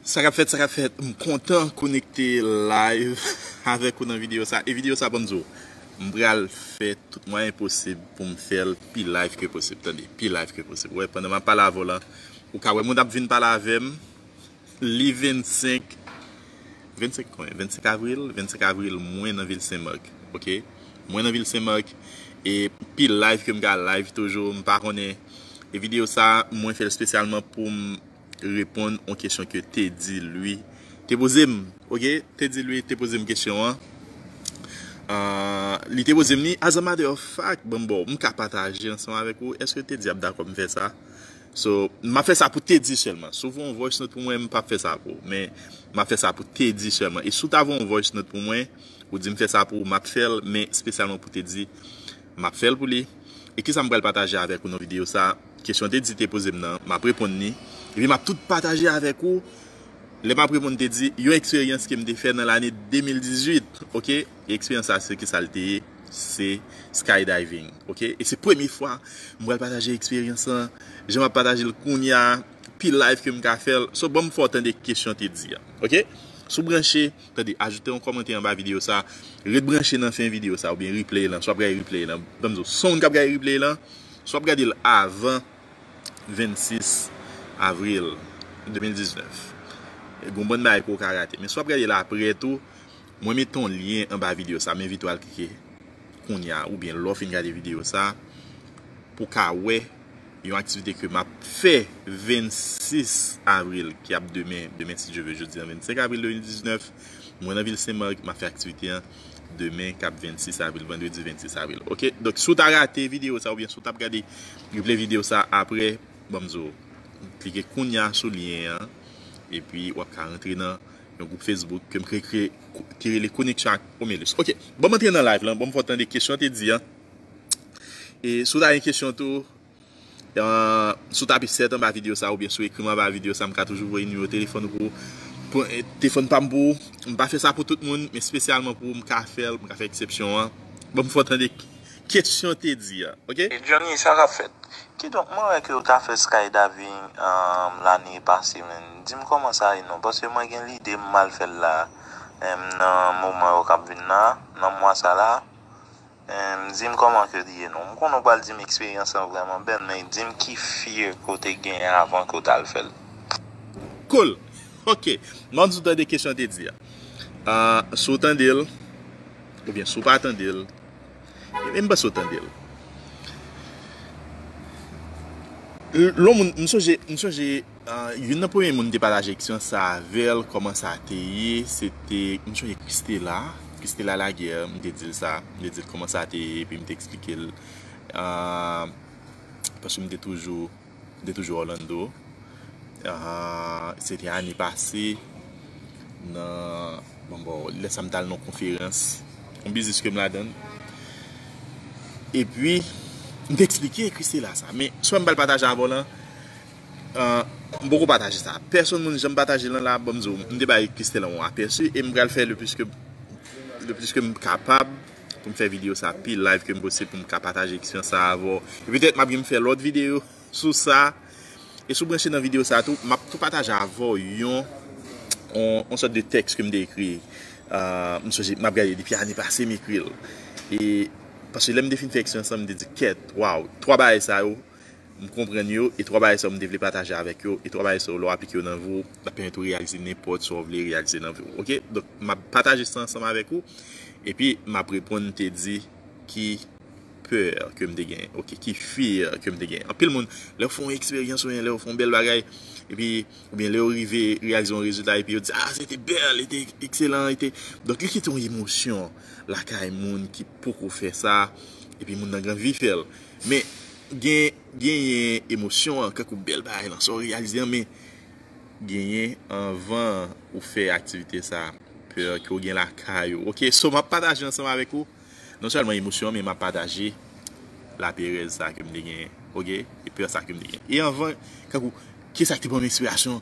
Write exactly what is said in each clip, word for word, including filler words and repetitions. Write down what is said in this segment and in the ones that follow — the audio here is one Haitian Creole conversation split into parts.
Sa k ap fèt, sa k ap fèt, m kontan konekte live avèk ou nan videyo sa. E videyo sa, ban m di w, m pral fè tout mwayen posib pou m fè l pi live ke posib. Tande, pi live ke posib. Ou wè, pandan m ap pale avè w la, ou ka wè moun ap vin pale avè m. Li vennsenk, vennsenk kwen? Vennsenk avril, vennsenk avril, mwen nan vil Senmak, oke? Mwen nan vil Senmak, e pi live ke m ka live toujou, m pa konnen. E videyo sa, mwen fè l espesyalman pou m reponn yon kesyon ke Teddy Louis te poze m, oke? Teddy Louis te poze m kesyon an. Ah, li te poze m li, as a matter of fact, bon, bon, m ka pataje ansanm avèk ou. Èske Teddy ap dakò m fè sa? So, m ap fè sa pou Teddy sèlman. Si w voye yon voice note pou mwen, m p ap fè sa pou ou. Men, m ap fè sa pou Teddy sèlman. E si w ta voye yon voice note pou mwen, ou di m fè sa pou ou, m ap fè l, men espesyalman pou Teddy, m ap fè l pou li. E kisa m pral pataje avèk ou nan videyo sa? Kesyon Teddy te poze m nan, m ap reponn li. Epi m ap tou pataje avèk ou, lè m ap reponn Teddy, yon eksperyans ke m te fè nan lane de mil dizuit, oke? E eksperyans sa, se kisa l te ye? Se skydiving, oke? E se premye fwa m pral pataje eksperyans lan, jan m ap pataje l kounye a, pi live ke m ka fè l. So, ban m fè w tande kesyon Teddy a, oke? Si w branche, tande, ajoute yon kòmantè anba videyo sa. Ret branche nan fen videyo sa, oubyen replay lan, si w ap gade replay lan. Ban m di w, si w se yon moun k ap gade replay lan, si w ap gade l avan vennsis avril de mil diznèf, gen yon bann bagay ke w ka rate. Men si w ap gade l apre tou, mwen mete yon lyen anba videyo sa, m envite w al klike kounye a, oubyen lè w fin gade videyo sa, pou w ka wè yon aktivite ke m ap fè vennsis avril, ki ap demen, demen si Dye vle, jodi a vennsenk avril de mil diznèf, mwen nan vil Senmak, m ap fè aktivite an demen, k ap vennsis avril, vandredi vennsis avril. Oke? Donk, si w ta rate videyo sa, oubyen si w t ap gade replay videyo sa apre, ban m di w, klike kounye a sou lyen an, epi w ap ka rantre nan yon gwoup Facebook ke m kreye, kreye, ki rele Koneksyon ak Omelus. Oke, ban m antre nan live lan, ban m fè w tande kesyon Teddy an. E si w ta gen kesyon tou, ah, si w tape sèt anba videyo sa, oubyen si w ekri m anba videyo sa, m ka toujou voye nimewo telefòn pou, pou, eh, telefòn pa m pou ou. M pa fè sa pou tout moun, men espesyalman pou ou, m ka fè l, m ka fè eksepsyon an. Ban m fè w tande kesyon Teddy an, oke? E Johnny, sa k ap fèt? Kidonk, mwen wè ke w ta fè skydiving, um, lane pase, men di m kòman sa ye non, paske mwen gen lide m al fè l la, em, nan moman yo k ap vin la, nan mwa sa la. Em, di m kòman ke li ye non. M konnen w pral di m eksperyans lan vrèman bèl, men di m ki fear ke w te genyen avan ke w t al fè l. Cool. Oke. M ap di w tande kesyon Teddy a. Ah, si w tande l, oubyen si w pa tande l, e m panse w tande l. L-, lè moun, m sonje, m sonje, ah, youn nan premye moun m te pataje eksperyans sa avè l, kòman sa te ye, se te, m sonje Christela, Christela Laguerre, m te di l sa, m te di l kòman sa te ye, epi m te eksplike l, ah, paske m te toujou, m te toujou Orlando. Ah, se te ane pase, nan, bon, bon, lè sa m t al nan yon konferans, yon biznis ke m ladan l. Epi, m te eksplike Christela sa. Men, sa m pral pataje avè w lan, ah, m poko pataje sa. Pèsonn moun, jan m pataje l lan la, ban m di w, m te bay Christela yon apèsi e m pral fè le plis ke, le plis ke m kapab pou m fè videyo sa pi live ke m posib pou m ka pataje eksperyans sa avè w. E petèt m ap gen m fè lòt videyo sou sa. E si w branche nan videyo sa tou, m ap tou pataje avè w yon, yon, yon sòt de tèks ke m te ekri. Ah, m sonje, m ap gade depi ane pase m ekri l. E, paske lè m te fin fè eksperyans lan, m te di, kèt, waw, twa bagay sa yo, m konprann yo, e twa bagay sa yo m te vle pataje avèk yo, e twa bagay sa yo, lè w aplike yo nan vi w, l ap pèmèt ou reyalize nenpòt sa w vle reyalize nan vi w. Oke? Donk, m ap pataje sa ansanm avèk ou, epi m ap reponn Teddy ki pè ke m te genyen, oke, ki fear ke m te genyen. Anpil moun, lè yo fè yon eksperyans oubyen lè yo fè yon bèl bagay, epi, oubyen lè yo rive reyalize yon rezilta, epi yo di, ah, se te bèl, li te ekselan, li te. Donk, li kite yon emosyon lakay moun ki poko fè sa, epi moun nan gen anvi fè l. Men, gen, genyen emosyon an, kankou bèl bagay lan, sa w reyalize an, men genyen anvan ou fè aktivite sa, pè ke w gen lakay ou. Oke, so m ap pataje ansanm avèk ou, non sèlman emosyon an, men m ap pataje laperèz sa ke m te genyen, oke? E pè sa ke m te genyen. E anvan, kankou, kisa ki te ban m enspirasyon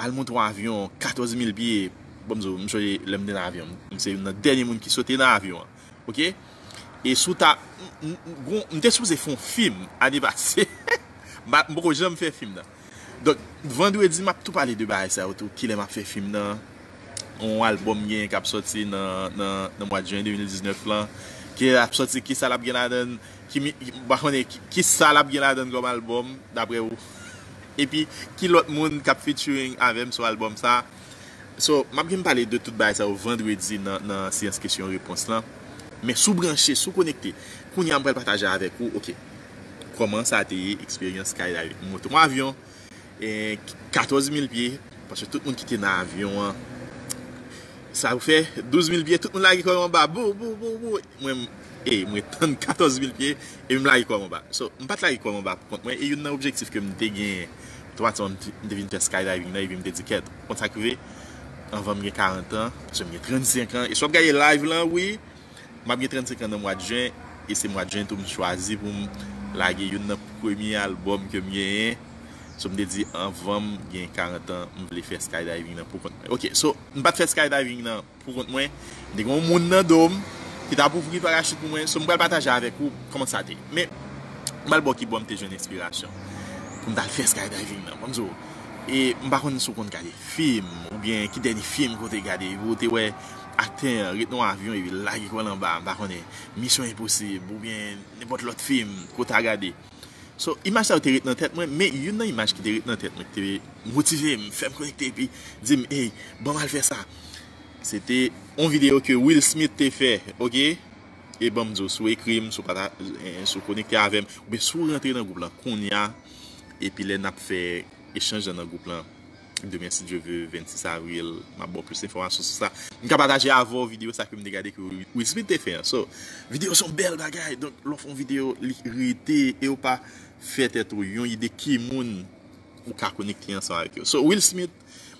al monte yon avyon katòz mil pye? Bon, m di w, m sonje lè m te nan avyon, m se youn nan dènye moun ki sote nan avyon an, oke? E sou ta, m, m, m, gon, m te sipoze fè yon fim ane pase. M pa, m poko janm fè fim nan. Donk, vandredi, m ap tou pale de bagay sa yo tou. Kilè m ap fè fim nan? Yon albòm gen k ap sòti nan, nan, nan mwa jen de mil diznèf lan. Kilè l ap sòti? Kisa l ap gen ladan? Ki, mi- m pa konnen ki- kisa l ap gen ladan kòm albòm, daprè ou? Epi, ki lòt moun k ap featuring avè m sou albòm sa? So, m ap gen pale de tout bagay sa yo vandredi nan, nan seyans kesyon repons lan. Men si w branche, si w konekte, kounye a m pral pataje avèk ou, oke, kòman sa te ye eksperyans skydiving. M monte yon avyon, e, katòz mil pye, paske tout moun ki te nan avyon an, sa yo fè douz mil pye, tout moun lage kò yo anba, bou, bou, bou, bou. Mwen, e, mwen tann katòz mil pye, epi m lage kò m anba. So, m pa t lage kò m anba pou kont mwen, e youn nan objektif ke m te genyen, twa tan m te vin fè skydiving nan, epi m te di, kèt, konn sa k rive, anvan m gen karant an, paske m gen trannsenk an, e si w ap gade live lan, wi, m ap gen trannsenk an nan mwa jen, e se mwa jen tou m chwazi pou m lage youn nan premye albòm ke m genyen. So, m te di, anvan m gen karant an, m vle fè skydiving nan pou kont mwen. Oke, so, m pa t fè skydiving nan pou kont mwen. M te gen yon moun nan do m ki t ap ouvri parachit pou mwen. So, m pral pataje avèk ou kòman sa te ye. Men, m pral ba w kibò m te jwenn enspirasyon pou m t al fè skydiving nan. Ban m di w, e m pa konn si w konn gade fim, oubyen ki dènye fim ke w te gade, epi w te wè aktè an ret nan yon avyon epi l lage kò l anba, m pa konnen, Misyon Enposib, oubyen nenpòt lòt fim ke w ta gade. So, imaj sa yo te ret nan tèt mwen, men youn nan imaj ki te ret nan tèt mwen, ki te motive m, fè m konekte, epi di m, ey, ban m al fè sa. Se te yon videyo ke Will Smith te fè, oke? E ban m di w, si w ekri m, si w pata-, eh, si w konekte avè m, oubyen si w rantre nan gwoup lan kounye a, epi lè n ap fè echanj lan nan gwoup lan, demen, si Dye ve, vennsis avril, m ap ba w plis enfòmasyon sou sa. M ka pataje avè w videyo sa ke m te gade ke Will Smith te fè an. So, videyo se yon bèl bagay. Donk, lè w fè yon videyo, li rete, e w pa fè tèt ou yon ide ki moun ou ka konekte ansanm avèk yo. So, Will Smith,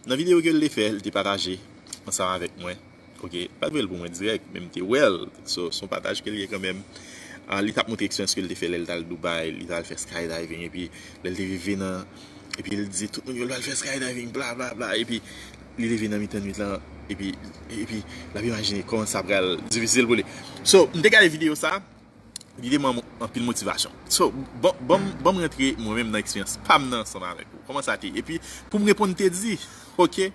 nan videyo ke l te fè, l te pataje ansanm avèk mwen. Oke, pa t voye l pou mwen dirèk, men m te wè l. So, se yon pataj ke l ye kanmenm. Ah, li t ap montre eksperyans ke l te fè lè l t al Dubai, li t al fè skydiving, epi lè l te rive nan, epi l di tout moun yo l al fè skydiving, bla, bla, bla, epi li leve nan mitan nwit lan, epi, epi l ap imajine kòman sa pral difisil pou li. So, m te gade videyo sa, li te ban m anpil motivasyon. So, ban, ban, ban m rantre mwen menm nan eksperyans pa m nan ansanm avèk ou. Kòman sa te ye? Epi, pou m reponn, te di, oke,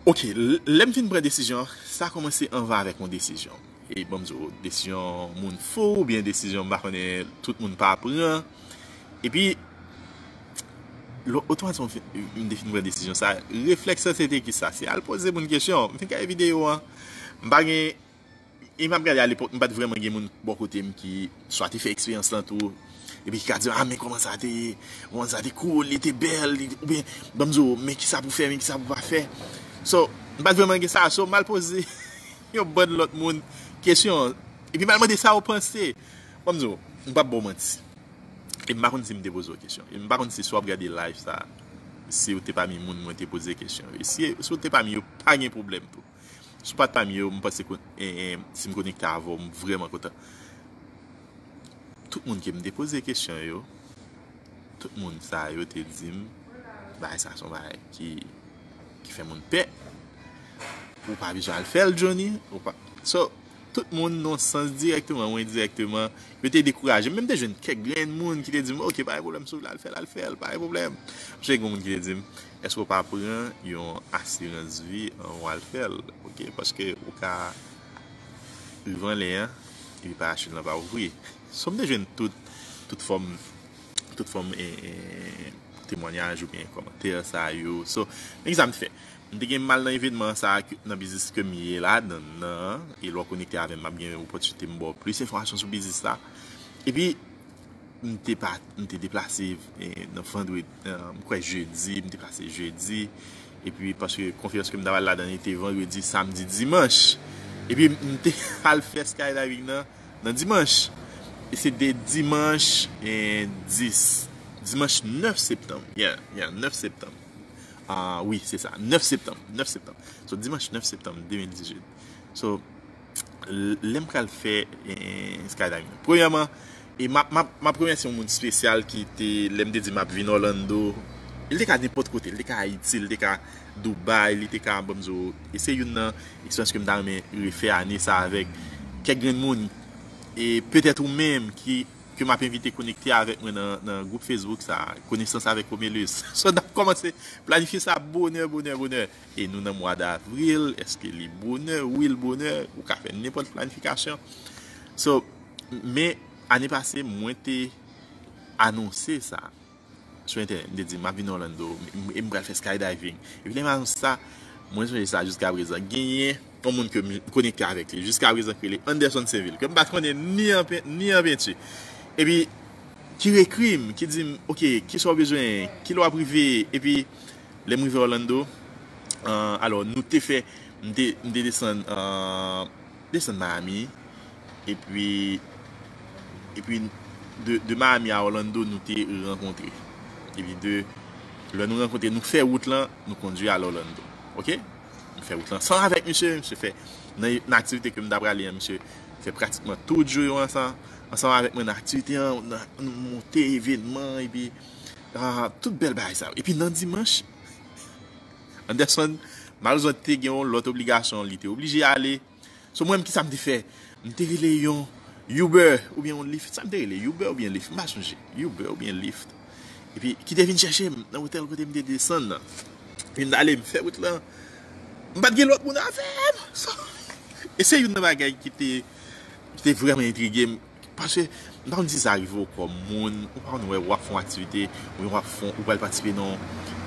oke, l-, lè m fin pran desizyon an, sa kòmanse anvan avèk yon desizyon. E ban m di w, desizyon moun fou oubyen desizyon m pa konnen tout moun pa pran. Epi, lò, otomatikman m fin, m te fin pran desizyon sa, reflèks lan se te kisa? Se al poze moun kesyon. M fin gade videyo an, m pa gen E m ap gade alepòk, m pa t vrèman gen moun bò kote m ki swa te fè eksperyans lan tou, epi ki ka di m, ah, men kòman sa te ye, kòman sa te cool, li te bèl, li, oubyen, ban m di w, men kisa pou fè, men kisa pou pa fè. So, m pa t vrèman gen sa. So, m al poze yon bann lòt moun kesyon, epi m al mande sa yo panse. Ban m di w, m p ap ba w manti. E m pa konn si m te poze w kesyon. E m pa konn si, si w ap gade live sa, si w te pami moun mwen te poze kesyon yo. E si, si w te pami yo, pa gen pwoblèm tou. Si w pa t pami yo, m panse ke, e, e, si m konekte avè w, m vrèman kontan. Tout moun ke m te poze kesyon yo, tout moun sa yo te di m, bagay sa se yon bagay ki, ki fè moun pè. Ou pa bezwen al fè l, Johnny. Ou pa, so, tout moun, nan sans dirèkteman ou endirèkteman, yo te dekouraje m. Men m te jwenn kèk grenn moun ki te di m, oke, pa gen pwoblèm, si w vle al fè l, al fè l, pa gen pwoblèm. M sonje gen yon moun ki te di m, èske w pa pran yon asirans vi anvan w al fè l? Oke, paske ou ka rive anlè an, epi parachit lan pa ouvri. So, m te jwenn tout, tout fòm, tout fòm, e, e, temwanyaj oubyen kòmantè sa yo. So, men kisa m te fè? M te gen m al nan evènman sa a, nan biznis ke m ye ladan nan, e lè w konekte avè m, m ap gen opòtinite m ba w plis enfòmasyon sou biznis la. Epi, m te pa, m te deplase, e, nan vandredi, e, m kwè jedi, m deplase jedi. Epi, paske konferans ke m t ap al ladan li te vandredi, samdi, dimanch. Epi, m te al fè skydiving nan, nan dimanch. E se de dimanch, e, dis, dimanch nèf septanm. Yeah, yeah, nèf septanm. Ah, wi, se sa. Nèf septanm. Nèf septanm. So, dimanch nèf septanm de mil dizuit. So, l-, lè m pral fè, eh, skydiving nan. Premyèman, e m ap, m ap, m ap remèsye yon moun espesyal ki te, lè m te di m ap vin Orlando, li te ka nenpòt kote, li te ka Ayiti, li te ka Dubai, li te ka, ban m di w, e se youn nan eksperyans ke m ta renmen refè ane sa avèk kèk grenn moun, e petèt ou menm ki ke m ap envite konekte avèk mwen nan, nan gwoup Facebook sa, Konesans avèk Romelus. So, n ap kòmanse planifye sa bonè, bonè, bonè. E nou nan mwa davril, èske li bonè? Wi, l bonè. Ou ka fè nenpòt planifikasyon. So, men, ane pase, mwen te anonse sa sou entènèt. M te di, m ap vin Orlando, e m pral fè skydiving. Epi lè m anonse sa, mwen sonje sa jiska prezan. Genyen yon moun ke m konekte avèk li jiska prezan ki rele Anderson Sainvil, ke m pa t konnen ni an, ni an penti. Epi, ki ekri m, ki di m, "Ok, kisa w bezwen? Kilè w ap rive?" Epi, lè m rive Orlando, euh, alò, nou te fè, m te, m te desann, euh, desann Miami, epi, epi de, de Miami a Orlando, nou te rankontre. Epi de, lè nou rankontre, nou fè wout lan, nou kondui al Orlando. Ok? Nou fè wout lan ansanm avèk misye, misye fè, nan, nan aktivite ke m ta prale an, misye fè pratikman tout jou yo ansanm, ansanm avèk mwen nan aktivite an, nan, nou monte evènman, epi, ah, tout bèl bagay sa yo. Epi nan dimanch, Anderson, malerezman, te gen yon lòt obligasyon, li te oblije ale. So, mwen menm, kisa m te fè? M te rele yon Uber oubyen yon Lyft. Sa m te rele? Uber oubyen Lyft? M pa sonje. Uber oubyen Lyft. Epi, ki te vin chèche m nan otèl kote m te desann nan. Epi m t ale, m fè wout lan. M pa t gen lòt moun avè m. So, e se youn nan bagay ki te, ki te vrèman entrige m. Paske, m pa konn si sa rive w kòm moun, ou pa konn wè w ap fè yon aktivite, oubyen w ap fè, ou pral patisipe nan,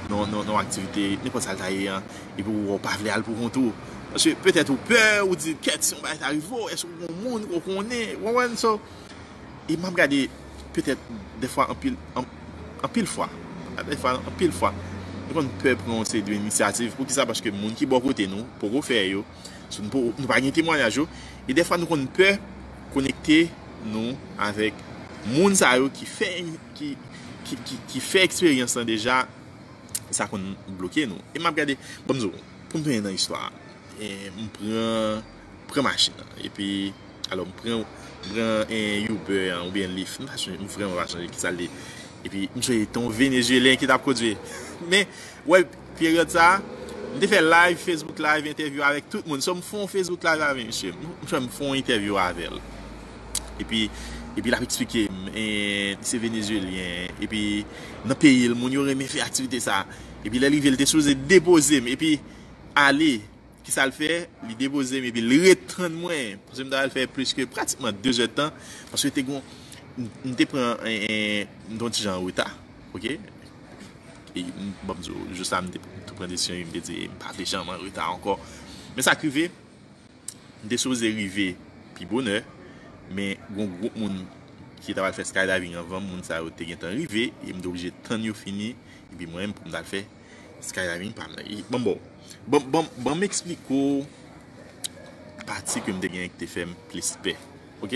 nan, nan, nan yon aktivite, nenpòt sa l ta ye an, epi w wè w pa vle al pou kont ou. Paske petèt ou pè, ou di, "Kèt, si yon bagay ta rive w, èske w gen yon moun ke w konnen?" Ou konprann? So, e m ap gade, petèt, dèfwa, anpil, an-, anpil fwa, dèfwa, anpil fwa, nou konn pè pran yon seri de inisyativ. Poukisa? Paske moun ki bò kote nou poko fè yo. So, nou, nou pa gen temwayaj yo. E dèfwa, nou konn pè konekte nou avèk moun sa yo ki fè, ki, ki, ki, ki fè eksperyans lan deja. Sa konn bloke nou. E m ap gade, bon, m di w, pou m tounen nan istwa a, e m pran, pran machin nan. Epi, alò, m pran, m pran, e, Uber an, oubyen Lyft. M pa sonje, m vrèman pa sonje kisa l ye. Epi, m sonje te yon Venezuelyen ki t ap kondui. Men, wè, peryòd sa a, m te fè live, Facebook live, entèvyou avèk tout moun. So, m fè yon Facebook live avè misye. M, m fè, m fè yon entèvyou avè l. Epi, epi l ap eksplike m, e, li se Venezuelyen. Epi, nan peyi l, moun yo renmen fè aktivite sa. Epi, lè l rive, l te sipoze depoze m. Epi, ale. Kisa l fè? Li depoze m, epi l ret tann mwen. Paske m ta pral fè plis ke pratikman de zè tan. Paske te gon, m, m te pran, en, en, m te yon ti jan an reta. Ok? E, m, bon, m di w, jou sa, m te tou pran desizyon, m te di, "M pa vle janm an reta ankò." Men sa k rive, m te sipoze rive pi bonè, men gon gwoup moun ki ta pral fè skydiving anvan m, moun sa yo te gentan rive, e m te oblije tann yo fini, epi mwen menm pou m t al fè skydiving pa m nan. E, bon, bon, bon, bon, bon, m eksplike w pati ke m te genyen ki te fè m plis pè. Ok?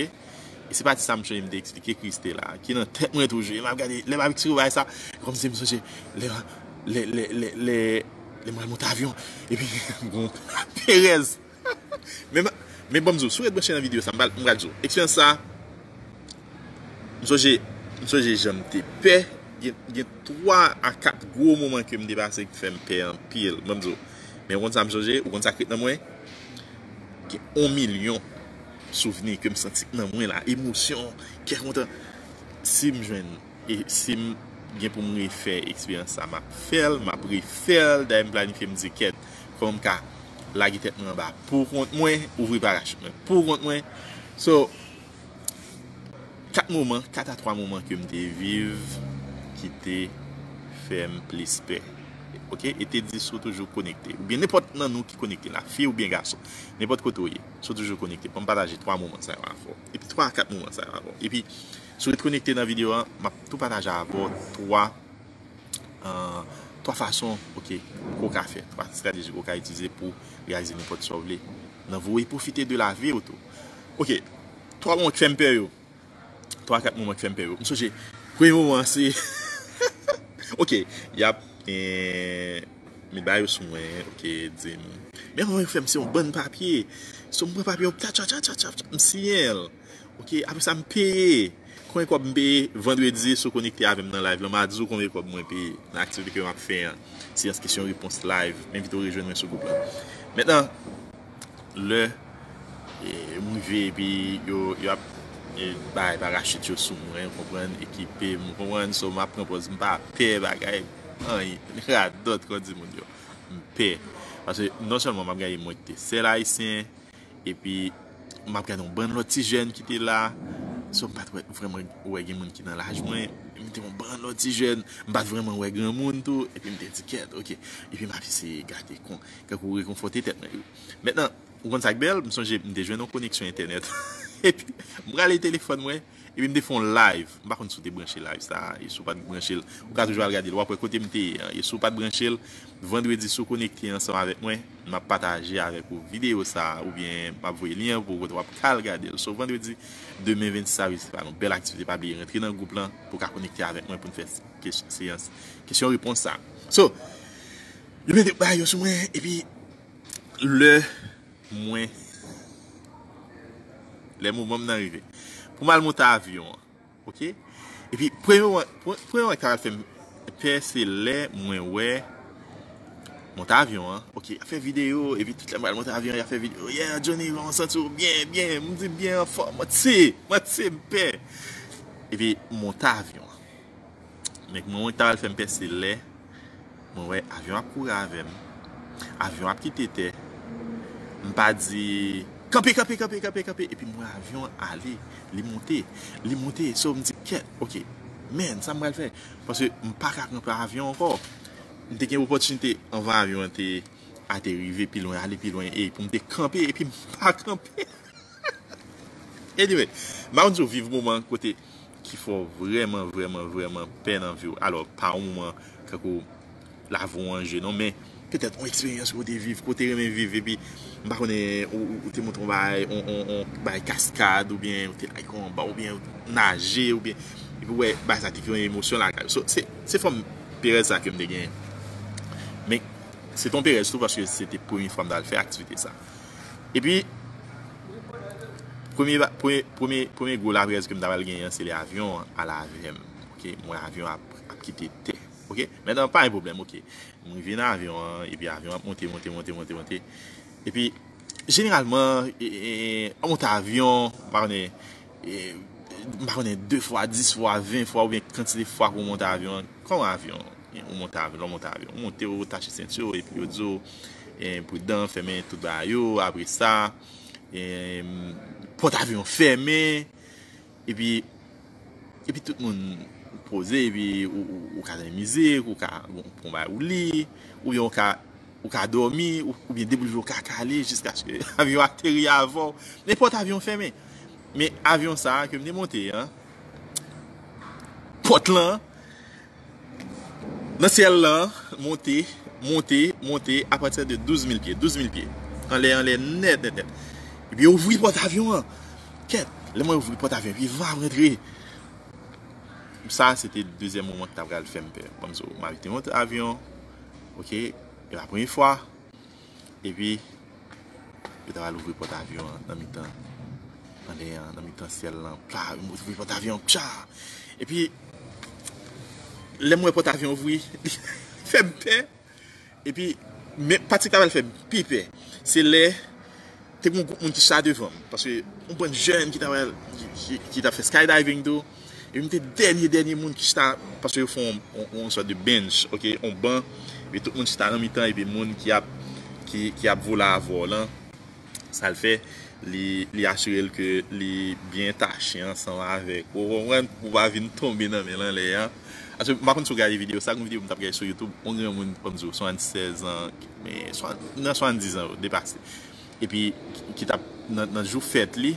E se pati sa m sonje m te eksplike Christela, ki nan tèt mwen toujou. E m ap gade, lè m ap eksplike w bagay sa, kòmsi m sonje lè, lè, lè, lè, lè, lè m al monte avyon, epi m gon perèz. Men, men bon, m di w, si w ret branche nan videyo sa, m pral, m pral di w. Eksperyans sa, m sonje, m sonje jan m te pè. Gen, gen twa a kat gwo moman ke m te pase ki fè m pè anpil. Bon, m di w. Men ou konn sa m sonje, ou konn sa k ret nan mwen? Gen yon milyon souvni ke m santi k nan mwen la. Emosyon, kè kontan. Si m jwenn E si m gen pou m refè eksperyans sa, m ap fè l, m ap refè l. Dayè, m planifye, m di, "Kèt, kòman m ka lage tèt mwen anba pou kont mwen, ouvri parachit mwen pou kont mwen?" So, kat moman, kat a twa moman ke m te viv ki te fè m plis pè. Ok? E te di, si w toujou konekte, oubyen nenpòt nan nou ki konekte la, fi oubyen gason, nenpòt kote w ye, si w toujou konekte, ban m pataje twa moman sa yo avè w. Epi twa a kat moman sa yo avè w. Epi, si w ret konekte nan videyo a, m ap tou pataje avè w twa, euh, twa fason, ok, ke w ka fè, twa estrateji ke w ka itilize pou reyalize nenpòt sa w vle nan vi w e pwofite de lavi w tou. Ok, twa moman k fè m pè yo. Twa kat moman k fè m pè yo. M sonje, premye moman an se, ok, y ap, eh, met bagay yo sou mwen, ok, di m, men anvan yo fè m se yon bann papye. So, m pran papye yo, tcha, tcha, tcha, m siyen l. Ok, apre sa, m peye. Konbyen kòb m peye vandredi, si w konekte avè m nan live lan, m a di w konbyen kòb mwen peye nan aktivite ke m ap fè an. Seyans kesyon repons live. M envite w rejwenn mwen sou gwoup lan. Mentnan, lè, e, m rive epi yo, yo ap e, bay parachit yo sou mwen, ou konprann, ekipe m, ou konprann, so m ap pran pòz, m pa pè bagay, anyen, radòt, kòm di moun yo. M pè. Paske non sèlman m ap gaye mwen ki te sèl ayisyen, epi m ap gade yon bann lòt ti jèn ki te la, so m pa t wè, vrèman wè gen moun ki nan laj mwen, m te yon bann lòt ti jèn, m pa t vrèman wè granmoun tou, epi m te di kèt, oke, epi m ap eseye gade kon, kankou rekonfòte tèt mwen. Mentnan, ou konn sa k bèl? M sonje m te jwenn yon koneksyon entènèt. Epi, m prale telefòn mwen, epi m te fè yon live. M pa konn si w te branche live sa, e si w pa t branche l, ou ka toujou al gade l. W ap wè kote m te ye an. E si w pa t branche l, vandredi, si w konekte ansanm avèk mwen, m ap pataje avèk ou videyo sa, oubyen m ap voye lyen pou w kote w ap ka al gade l. So, vandredi, demen vennsis avril, se pa yon bèl aktivite. Pa bliye rantre nan gwoup lan pou w ka konekte avèk mwen pou n fè kes-, seyans kesyon repons sa. So, yo mete bagay yo sou mwen, epi lè mwen, lè moman m nan rive pou m al monte avyon an, oke? Epi, premye mwen, pre-, premye mwen ki ta pral fè m pè, se lè mwen wè monte avyon an, oke, y ap fè videyo, epi tout lè m pral monte avyon, y ap fè videyo, yeah, Johnny, kòman w santi w? Byen, byen, m di byen, anfòm, manti, manti, m pè. Epi, monte avyon an. Men mwen, mwen ki ta pral fè m pè, se lè mwen wè avyon ap kouri avè m. Avyon ap kite tè. M pa di, kanpe, kanpe, kanpe, kanpe, kanpe. Epi m wè avyon ale. Li monte. Li monte. So, m di, kèt, oke. Men, sa m pral fè? Paske m pa ka kanpe avyon ankò. M te gen opòtinite anvan avyon an te ateri, rive pi lwen, ale pi lwen, e pou m te kanpe, epi m pa kanpe. Anyway, m pa konn si w viv moman kote ki fè w vrèman, vrèman, vrèman pè nan vi w. Alò, pa yon moman kankou lavi w an je, non, men petèt yon eksperyans ou te viv, ke w te renmen viv, epi m pa konnen, ou, ou, ou te monte yon bagay, yon, yon, yon bagay kaskad, oubyen ou te lage anba, oubyen ou naje, oubyen, epi w wè bagay sa te kreye yon emosyon lakay ou. So, se, se fòm perèz sa ke m te genyen. Men, se te yon perèz tou, paske se te premye fwa m t al fè aktivite sa. Epi, premye, premye, premye, premye gwo laprèz ke m ta pral genyen an, se lè avyon an al avè m. Oke, m wè avyon ap, ap kite tè. Oke, mentnan, pa gen pwoblèm, oke. M rive nan avyon an, epi avyon ap monte, monte, monte, monte, monte. Epi, jeneralman, e, e, e, an monte avyon, m pa konnen, e, m pa konnen, de fwa, dis fwa, ven fwa, oubyen kantite fwa ke w monte avyon an. Kòman avyon? Ou monte avyon, lè w monte avyon, ou monte, ou tache senti w, epi yo di w, e, pridan, fèmen tout bagay yo, apre sa, e, pòt avyon fèmen, epi, epi tout moun poze, epi ou, ou, ou ka tande mizik, ou ka, bon, pran bagay ou li, oubyen ou ka, ou ka dòmi, ou, oubyen depouvri w ka kale jiskaske avyon ateri avè w. Men pòt avyon fèmen. Men avyon sa a ke m te monte an, pòt lan, nan syèl lan, monte, monte, monte, apati de douz mil pye, douz mil pye. Anlè, anlè, nèt, nèt, nèt. Epi yo ouvri pòt avyon an. Kèt, lè mwen ouvri pòt avyon, epi van ap rantre. Sa, se te dezyèm moman ki ta pral fè m pè. Kòmsi, m avite monte avyon, oke, e pa premye fwa. Epi, yo ta pral ouvri pòt avyon an nan mitan, nan dèyè an, nan mitan syèl lan. Pla, yo ouvri pòt avyon, pcha! Epi, lè m wè pòt avyon ouvri, li fè m pè. Epi, men pati ki ta pral fè m pi pè, se lè te gen yon gwoup moun ki chita devan m. Paske yon bann jèn ki ta pral, ki, ki, ki t ap fè skydiving tou. Epi m te dènye, dènye moun ki chita, paske yo fè yon, yon, yon sòt de bench, oke, yon ban, epi tout moun chita nan mitan, epi moun ki ap, ki, ki ap vole avè w lan, sa l fè, li, li asire l ke li byen tache ansanm avèk ou, ou konprann, pou w pa vin tonbe nan men l anlè a. Paske m pa konn si w gade videyo sa, gen yon videyo m t ap gade sou YouTube, yon granmoun, kòmsi, swasannsèz an, men, swa-, nan swasanndis an, depase. Epi, ki, ki t ap, nan, nan jou fèt li,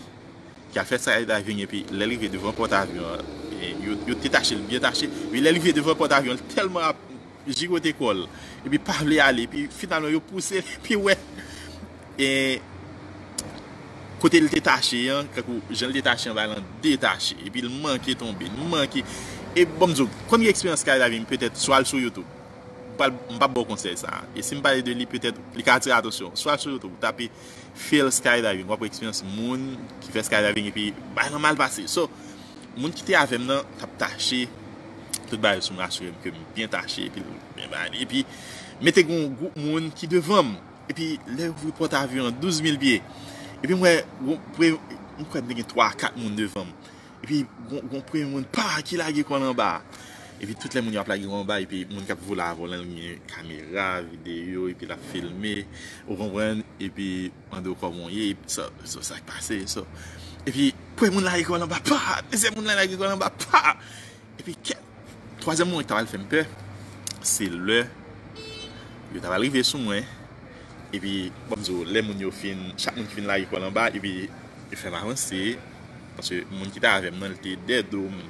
ki al fè skydiving, epi lè l rive devan pòt avyon an, e, yo, yo te tache l byen tache, epi lè l rive devan pòt avyon an, l tèlman ap jigote kò l, epi pa vle ale, epi finalman yo pouse l, epi wè, e, kote l te tache an, kankou jan l te tache an, bagay lan detache, epi l manke tonbe, l manke, e bon, m di w, konn gen eksperyans skydiving, petèt, swa al sou YouTube, m pral, m p ap ba w konsèy sa, e si m pale de li, petèt, li ka atire atansyon, swa al sou YouTube, tape fail skydiving, w ap wè eksperyans moun ki fè skydiving epi bagay lan mal pase. So, moun ki te avè m nan t ap tache tout bagay sou mwen, asire m ke m byen tache, epi l byen bale. Epi, men te gen yon gwoup moun ki devan m. Epi, lè yo ouvri pòt avyon an, douz mil pye. Epi, m wè, yon pre-, m kwè m te gen twa, kat moun devan m. Epi, gon, gon premye moun, pa, ki lage kò l anba. Epi, tout lè moun yo ap lage kò anba, epi moun k ap vole avè w lan, li gen kamera, videyo, epi l ap filme, ou konprann, epi mande w kòman w ye, sa, sa, sa k pase, sa. Epi, premye moun lage kò l anba, pa, dezyèm moun la lage kò l anba, pa. Epi, kèt, twazyèm moun ki ta pral fè m pè, se lè yo ta pral rive sou mwen. Epi, bon, m di w, lè moun yo fin, chak moun ki fin lage kò l anba, epi yo fè m avanse, paske moun ki t avè m nan, li te dèyè do m,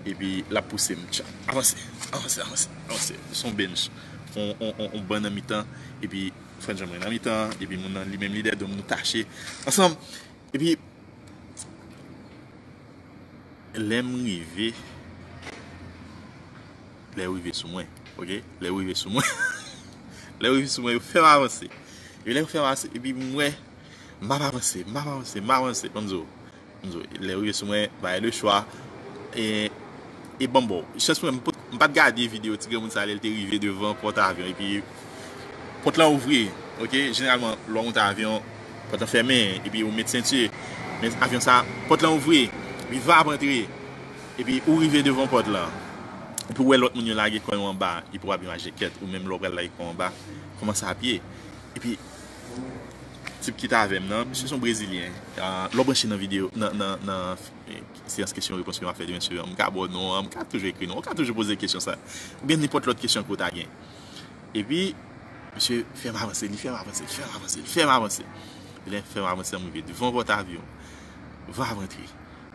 epi l ap pouse m, tcha, avanse, avanse, avanse, avanse, se yon bench, on, on, on, on ban nan mitan, epi frè Jean Marie nan mitan, epi moun nan li menm li dèyè do m, nou tache ansanm, epi lè m rive, lè yo rive sou mwen, oke? Lè yo rive sou mwen, lè yo rive sou mwen, yo fè m avanse. E lè yo fè m avanse, epi m wè, m ap avanse, m ap avanse, m ap avanse. Ban m di w, ban m di w, lè yo rive sou mwen, bay le chwa. E, e ban m ba w. Chans pou mwen, m pot- m pa t gade videyo ti granmoun sa lè l te rive devan pòt avyon, epi pòt lan ouvri, oke? Jeneralman, lè w monte avyon, pòt lan fèmen, epi ou met senti. Men avyon sa, pòt lan ouvri, epi va ap antre, epi ou rive devan pòt lan. Epi ou wè lòt moun yo lage kò yo anba, epi w ap imaje kèt, ou menm lè w pral lage kò w anba, kòman sa ap ye. Epi, tip ki t avè m nan, misye se yon Brezilyen. Ah, lè w branche nan videyo, nan, nan, nan, eh, seyans kesyon repons ke m ap fè demen sou an, m ka ba w non an, m ka toujou ekri non, ou ka toujou poze kesyon sa. Oubyen nenpòt lòt kesyon ke w ta gen. Epi, misye fè m avanse, li fè m avanse, li fè m avanse, li fè m avanse. Lè l fè m avanse, m rive devan pòt avyon. Va ap antre.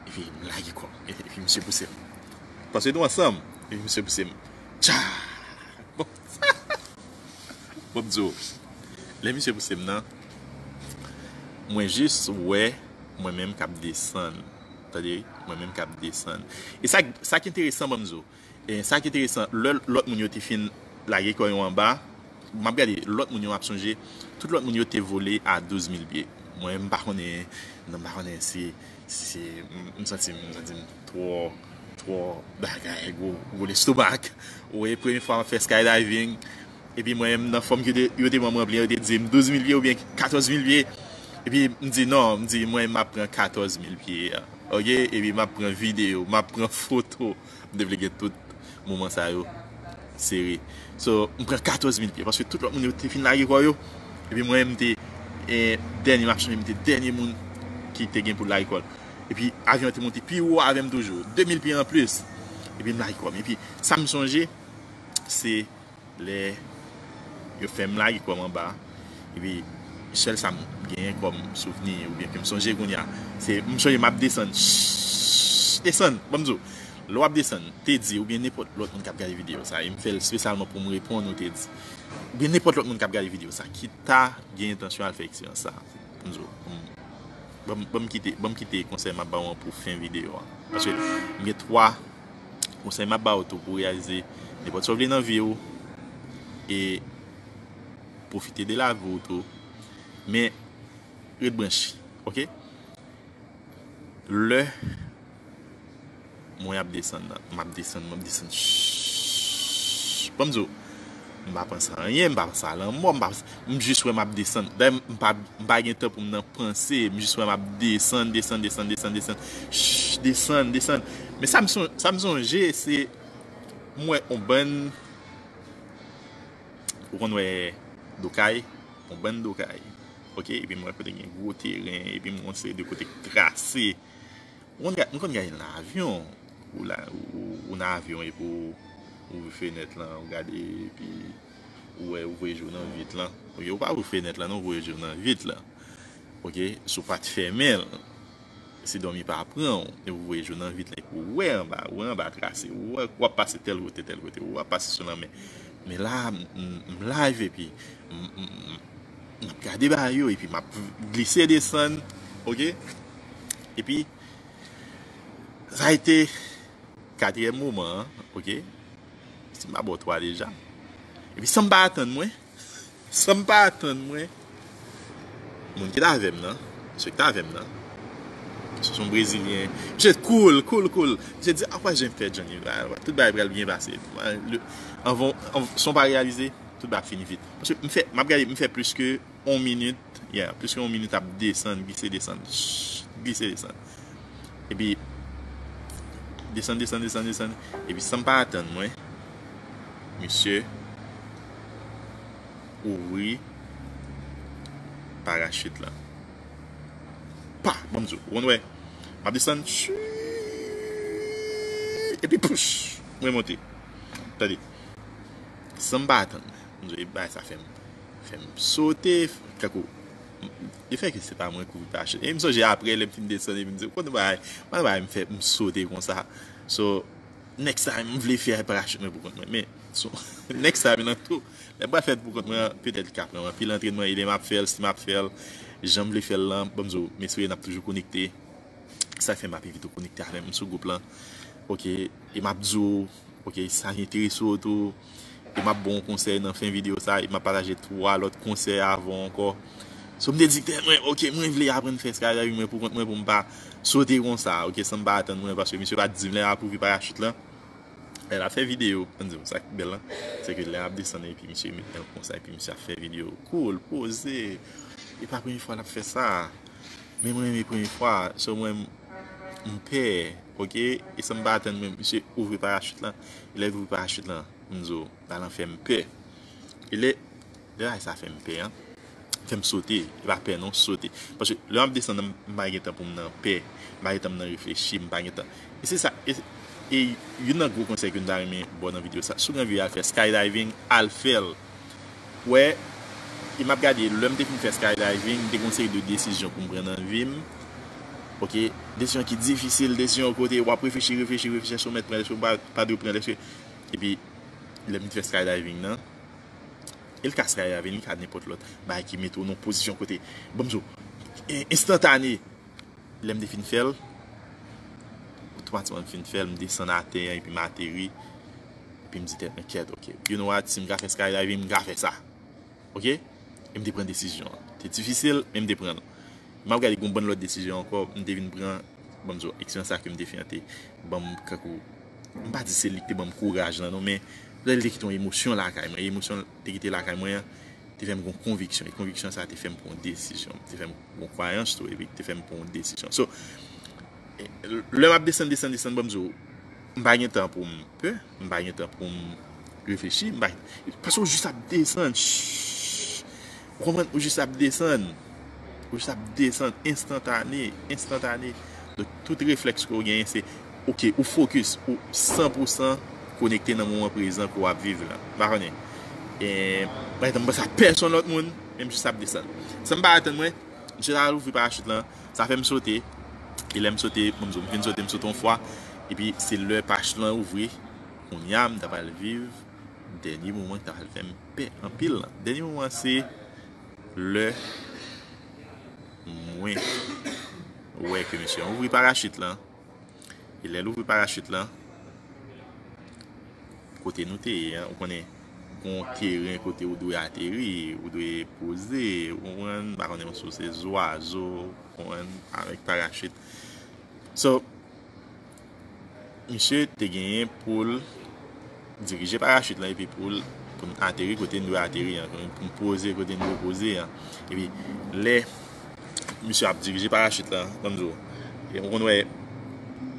Epi, m lage kò m. Epi, misye pouse m. Paske nou ansanm. Epi, misye pouse m. Tcha! Bon. Bon, m di w, lè misye pouse m nan, mwen jis wè mwen menm k ap desann. Tande, mwen menm k ap desann. E sa, sa ki enteresan, ban m di w, e sa ki enteresan, lè lòt moun yo te fin lage kò yo anba, m ap gade, lòt moun yo, m ap sonje, tout lòt moun yo te vole a douz mil pye. Mwen, m pa konnen, non, m pa konnen si, si se, m, m santi m, m santi m twò, twò bagay, gwo, gwo lestomak. Ou wè, premye fwa m ap fè skydiving, epi mwen menm nan fòm ke yo te, yo te ban m ranpli an, yo te di m douz mil pye oubyen katòz mil pye. Epi m di non, m di mwen m ap pran katòz mil pye a. Oke? Epi m ap pran videyo, m ap pran foto. M te vle gen tout moman sa yo sere. So, m pran katòz mil pye, paske tout lòt moun yo te fin lage kò yo. Epi mwen menm m te, eh, dènye, m ap sonje m te dènye moun ki te gen pou lage kò l. Epi avyon an te monte pi wo avè m toujou, de mil pye anplis. Epi m lage kò m. Epi sa m sonje, se lè yo fè m lage kò m anba, epi sèl sa m genyen kòm souvni, oubyen ke m sonje kounye a, se m sonje m ap desann, chhh, desann, ban m di w, lè w ap desann, Teddy, oubyen nenpòt lòt moun k ap gade videyo sa, e m fè l espesyalman pou m reponn ou, Teddy, oubyen nenpòt lòt moun k ap gade videyo sa, ki ta gen entansyon al fè eksperyans sa, ban m di w, ban m, ban m kite, ban m kite konsèy m ap ba w an pou fen videyo a. Paske m gen twa konsèy m ap ba w tou pou w reyalize nenpòt sa w vle nan vi w e pwofite de lavi w tou. Men, ret branche, oke? Lè mwen ap desann nan, m ap desann, m ap desann, chhh, ban m di w, m pa panse anyen, m pa panse a lanmò, m pa panse, m jis wè m ap desann. Dayè, m pa, m pa gen tan pou m nan panse, m jis wè m ap desann, desann, desann, desann, desann, chhh, desann, desann. Men sa m son-, sa m sonje, se m wè on bann, ou konn wè do kay, on bann do kay. Oke, epi m wè kote gen gwo teren, epi m wè on seri de kote k trase. Ou konn ga-, m konn gade nan avyon, ou la, ou, ou nan avyon epi ou ouvri fenèt lan, ou gade, epi ou wè, ou voye je w nan vit lan. Oke, ou pa ouvri fenèt lan, non, ou voye je w nan vit lan. Oke, si w pa t fèmen l, si dòmi pa pran w, epi ou voye je w nan vit lan, epi ou wè anba, ou wè anba trase, ou wè, w ap pase tèl kote, tèl kote, ou ap pase sou lanmè. Men la, m, m, m live, epi m, m, m, m ap gade bagay yo, epi m ap glise desann, oke? Epi, sa a ete katriyèm moman an, oke? Si m pa ba w twa deja. Epi san m pa atann mwen, san m pa atann mwen, moun ki t avè m nan, misye ki t avè m nan, misye se yon Brezilyen. Misye cool, cool, cool. Misye di, "A, w pa janm fè Johnny, tout bagay pral byen pase." Anvan, anvan, san w pa reyalize, tout bagay ap fini vit. Paske m fè, m ap gade, m fè plis ke yon minit, yeah, plis ke yon minit ap desann, glise desann. Chhh, glise desann. Epi, desann, desann, desann, desann. Epi, san m pa atann mwen, misye ouvri parachit lan. Pa! Ban m di w, ou konn wè. M ap desann. Tchwi! Epi, pouch! Mwen monte. Tande. San m pa atann mwen. M di w, e bagay sa fè m, fè m sote. Kankou, e fè ke se pa mwen ki ouvri parachit. E m sonje apre, lè m fin desann, epi m di, ou konn bagay, mwen bagay m fè m sote konsa. So, next time, m vle fè parachit mwen pou kont mwen. Men, so, next time, nan tou, lè m pral fè l pou kont mwen an, petèt li ka pran m anpil antrenman, e lè m ap fè l, si m ap fè l, jan m vle fè l lan, ban m di w, m espere n ap toujou konekte. Sa fè m ap envite w konekte avè m sou gwoup lan. Oke, e m ap di w, oke, sa enterese w tou. E m ap ba w konsèy nan fen videyo sa, e m ap pataje twa lòt konsèy avè w ankò. So, m te di tèt mwen, oke, mwen vle aprann fè skydiving mwen pou kont mwen, pou m pa sote konsa, oke, san m pa atann mwen, paske misye pa t di m lè l ap ouvri parachit lan. Lè l ap fè videyo, ann di w, sa k bèl lan, se ke lè l ap desann epi misye met men l konsa, epi misye ap fè videyo cool, poze. E pa premye fwa l ap fè sa. Men mwen, men premye fwa, so mwen, m pè, oke? E san m pa atann mwen, misye ouvri parachit lan. E lè l ouvri parachit lan, m di w, bagay lan fè m pè. E lè, lè bagay sa fè m pè, an, fè m sote. E pa pè non, sote. Paske lè m ap desann, m pa gen tan pou m nan pè. M pa gen tan m nan reflechi, m pa gen tan. E se sa, e, e youn nan gwo konsèy ke m ta renmen ba w nan videyo sa. Si w gen anvi al fè skydiving, al fè l. Wè, e m ap gade, lè m te fin fè skydiving, m te gen yon seri de desizyon pou m pran nan vi m. Oke, desizyon ki difisil, desizyon kote w ap reflechi, reflechi, reflechi, èske w mèt pran l, èske w pa, pa dwe pran l, èske. Epi, lè m te fè skydiving nan, e l ka skydiving, li ka nenpòt lòt bagay ki mete w nan yon pozisyon kote, ban m di w, en-, enstantane, lè m te fin fè l, otomatikman m fin fè l, m desann atè an, epi m ateri, epi m di tèt mwen, kèt, oke, you know what, si m ka fè skydiving, m ka fè sa. Oke? E m te pran desizyon an. Te difisil, men m te pran l. M ap gade gen yon bann lòt desizyon ankò, m te vin pran, ban m di w, eksperyans sa ke m te fè an te ban m kankou, m pa di se li ki te ban m kouraj lan non, men lè li te kite yon emosyon lakay mwen, e emosyon te kite lakay mwen an, te fè m gen yon konviksyon, e konviksyon sa te fè m pran yon desizyon, te fè m gen yon kwayans tou, epi te fè m pran yon desizyon. So, e, lè m ap desann, desann, desann, ban m di w, m pa gen tan pou m pè, m pa gen tan pou m reflechi, m pa, paske w jis ap desann. Shh. Ou konprann? Ou jis ap desann. Ou jis ap desann enstantane, enstantane. Donk, tout reflèks ke w genyen, se, oke, ou fokis, ou san pou san konekte nan moman prezan ke w ap viv la. M pa konnen. E, pa egzanp, m panse a pèsonn lòt moun, men m jis ap desann. San m pa atann mwen, misye ta al ouvri parachit lan, sa fè m sote. E lè m sote, bon, m fin sote, m sote yon fwa. Epi se lè parachit lan ouvri, kounye a m ta pral viv dènye moman ki ta pral fè m pè anpil lan. Dènye moman se lè mwen wè ke misye ouvri parachit lan. E lè l ouvri parachit lan, kote nou te ye an, ou konnen, gon teren kote ou dwe ateri, ou dwe poze, ou konprann, m pa konnen si se zwazo, ou konprann, avèk parachit. So, misye te genyen pou l dirije parachit lan epi pou l, pou n ateri kote n dwe ateri an, pou n poze kote n dwe poze an. Epi lè misye ap dirije parachit lan, ban m di w, e ou konn wè,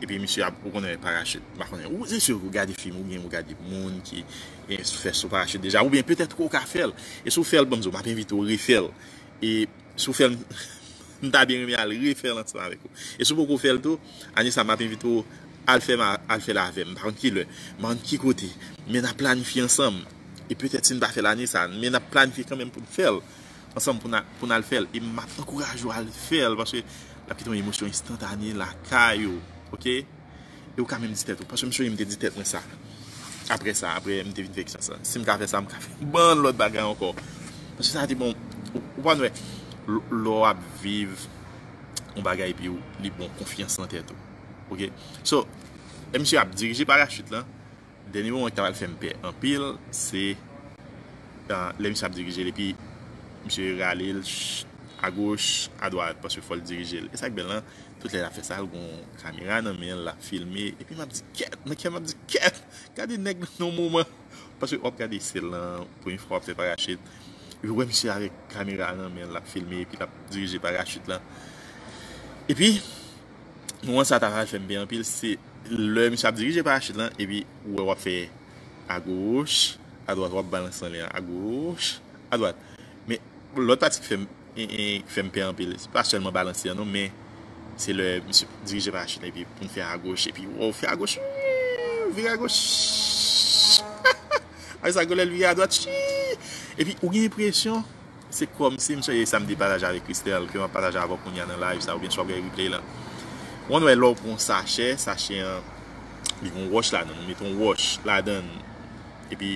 epi misye ap, ou konn wè parachit, m pa konnen, ou se si ou gade fim oubyen ou gade moun ki, e, fè sou parachit deja, oubyen petèt ke w ka fè l. E si w fè l, ban m di w, m ap envite w refè l. E si w fè l, m ta byen renmen al refè l ansanm avèk ou. E si w poko fè l tou, ane sa m ap envite w al fè, al fè l avè m. M pa konn ki lè, m pa konn ki kote, men n ap planifye ansanm. E petèt si n pa fè l ane sa, men n ap planifye kanmenm pou n fè l ansanm, pou n a, pou n al fè l. E m ap ankouraje w al fè l, paske l ap kite yon emosyon enstantane lakay ou, oke? E ou ka menm di tèt ou, paske m sonje m te di tèt mwen sa. Apre sa, apre m te vin fè eksperyans sa. Si m ka fè sa, m ka fè bann lòt bagay ankò. Paske sa te bon, ou, ou konn wè, l-, lè w ap viv yon bagay epi w, li bon, konfyans nan tèt ou. Oke? So, lè misye ap dirije parachit lan, dènye moman ki ta pral fè m pè anpil, se, ah, lè misye ap dirije l, epi misye rale l, ch-, agoch, adwat, paske fò l dirije l. E sa k bèl lan, tout lè l ap fè sa, l gon kamera nan men l, l ap filme, epi m ap di, kèt, nan kè m ap di, kèt, gade nèg nan yon moman. Paske w ap gade, se lan, premye fwa w ap fè parachit, epi w wè misye avèk kamera nan men l, l ap filme, epi l ap dirije parachit lan. Epi, moman sa ta pral fè m pè anpil, se lè misye ap dirije parachit lan, epi ou wè w ap fè agoch, adwat, w ap balanse anlè a, agoch, adwat. Men, lòt pati ki fè m, e, e, ki fè m pè anpil, se pa sèlman balanse an non, men se lè misye dirije parachit lan, epi pou n fè agoch, epi w fè agoch, vire agoch. Apre sa, lè l vire adwat, epi ou gen enpresyon, se kòmsi, m sonje sa m te pataje avèk Christelle, ke m ap pataje avè w kounye a nan live sa, oubyen si w ap gade replay lan. Ou konn wè lè w pran yon sachè, sachè an, li gen yon wòch ladan l, ou mete yon wòch ladan l, epi